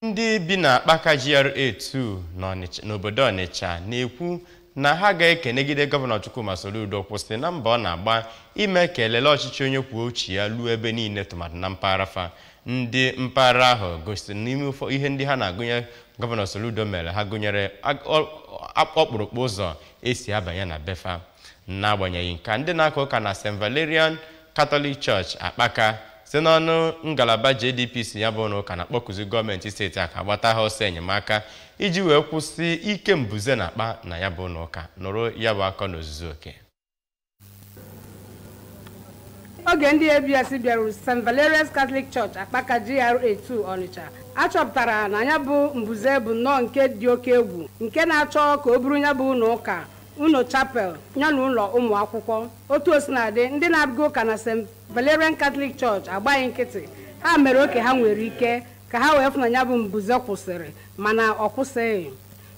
Ndị bi na Akpaka GRA 2 n'obodo Ọnịcha na-ekwu na ha ga-ekenegide Gọvanọ Chukwuma Soludo kwụsị na mbọ ọ na-agba ime ka elele ọchịchị onye kwuo uche ya luo ebe niile, tụmadị na mpaghara fa. Ndị mpaghara ahụ gosiri n'ime ihe ndị ha na-agụnye Gọvanọ Soludo mere ha gụnyere ọkpụrụkpụ ụzọ esi abanye na befa. N'agbanyeghị nka, ndị na-aka ụka na St. Valerian Catholic Church Akpaka site n'ọnụ ngalaba JDPC ya bụ ụka na-akpọkuzi gọọmenti steeti a ka gbata ha ọsọ enyemaka iji wee kwụsị ike mbuze na akpa na ya bụ ụka. Nụrụ ya bụ akọ n'ozuzu oke. Oge ndị ABS bịaruru St. Valerius Catholic Church Akpaka GRA 2 Ọnịcha, a chọpụtara na ya bụ mbuze bụ nnọọ nke dị oke egwu, nke na-achọ ka o buru ya bụ ụlọ ụka, ụlọ chapel ya na ụlọ ụmụ akwụkwọ. Otu o sinadị, ndị na-abịa ụka na St. Valerian Catholic Church agbaghị nkịtị. Ha mere oke ha nwere ike ka ha wee fụ na ya bụ mbuze kwụsịrị, mana ọ kwụsịghị.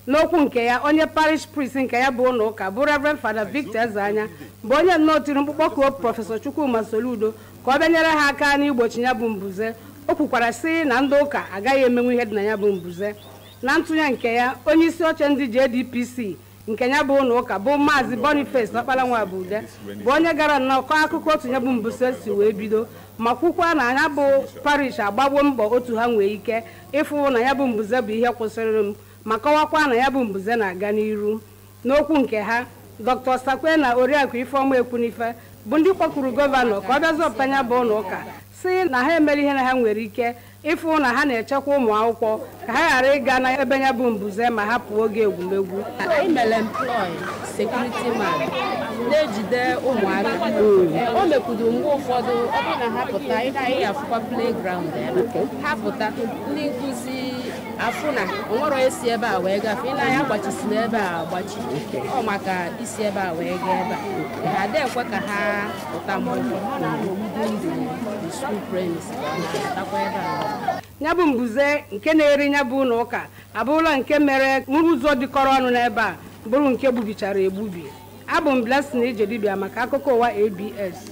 N'okwu nke ya, onye parish priest nke ya bụ ụlọ ụka bụ Reverend Father Victor Ezeanya bụ onye nnọọ tiri mkpụkpọ kuo Prọfesọ Chukwuma Soludo ka ọ bịanyere ha aka n'igbochi ya bụ mbuze. O kwukwara sị na ndị ụka agaghị emenwu ihe dị na ya bụ mbuze. Na ntụnye nke ya, onye isi oche ndị JDPC nke ya bụ ụlọ ụka bụ Maazị Boniface Ọkpara Nwabude bụ onye gara nnọọ kọọ akụkọ otu ya bụ mbuze si wee bido, ma kwukwa na ya bụ parish agbagwo mbọ otu ha nwee ike ịfụ na ya bụ mbuze bụ ihe kwụsịrị m, ma kọwakwa na ya bụ mbuze na-aga n'iru. N'okwu nke ha, Dr. Sakwe na Oriakụ Ifeọma Ekwunife bụ ndị kpọkuru gọvanọ ka ọ bịa zọpụta ya bụ ụlọ ụka, si na ha emere ihe na ha nwere ike ịfụ na ha na-echekwa ụmụ akwụkwọ ka ha ghara ịga n'ebe ya bụ mbuze ma ha pụọ oge egwumegwu. Anyị mere employ security man na-ejide ụmụaka. O mekwudu mgbe ụfọdụ ọ bụrụ na ha pụta, anyị afụkwa playground ebe ha pụta, ndị nkụzi afụ na onwere onye si ebe a wee gafee. Ị na-anya agbachisiri ebe a agbachi, ọ maka isi ebe a wee gaa ebe a, ha adịghị ka ha pụta. Mgbe ụfọdụ ha na-anọgide ndụ school premise pụtakwa ebe a. Ya bụ mbuze nke na-eri ya bụ ụlọ ụka abụrụla nke mere ụzọ dịkọrọ ọnụ n'ebe a bụrụ nke gbubichara egbubi. Abụ m Blessing Ijedibia maka akụkọ ụwa ABS.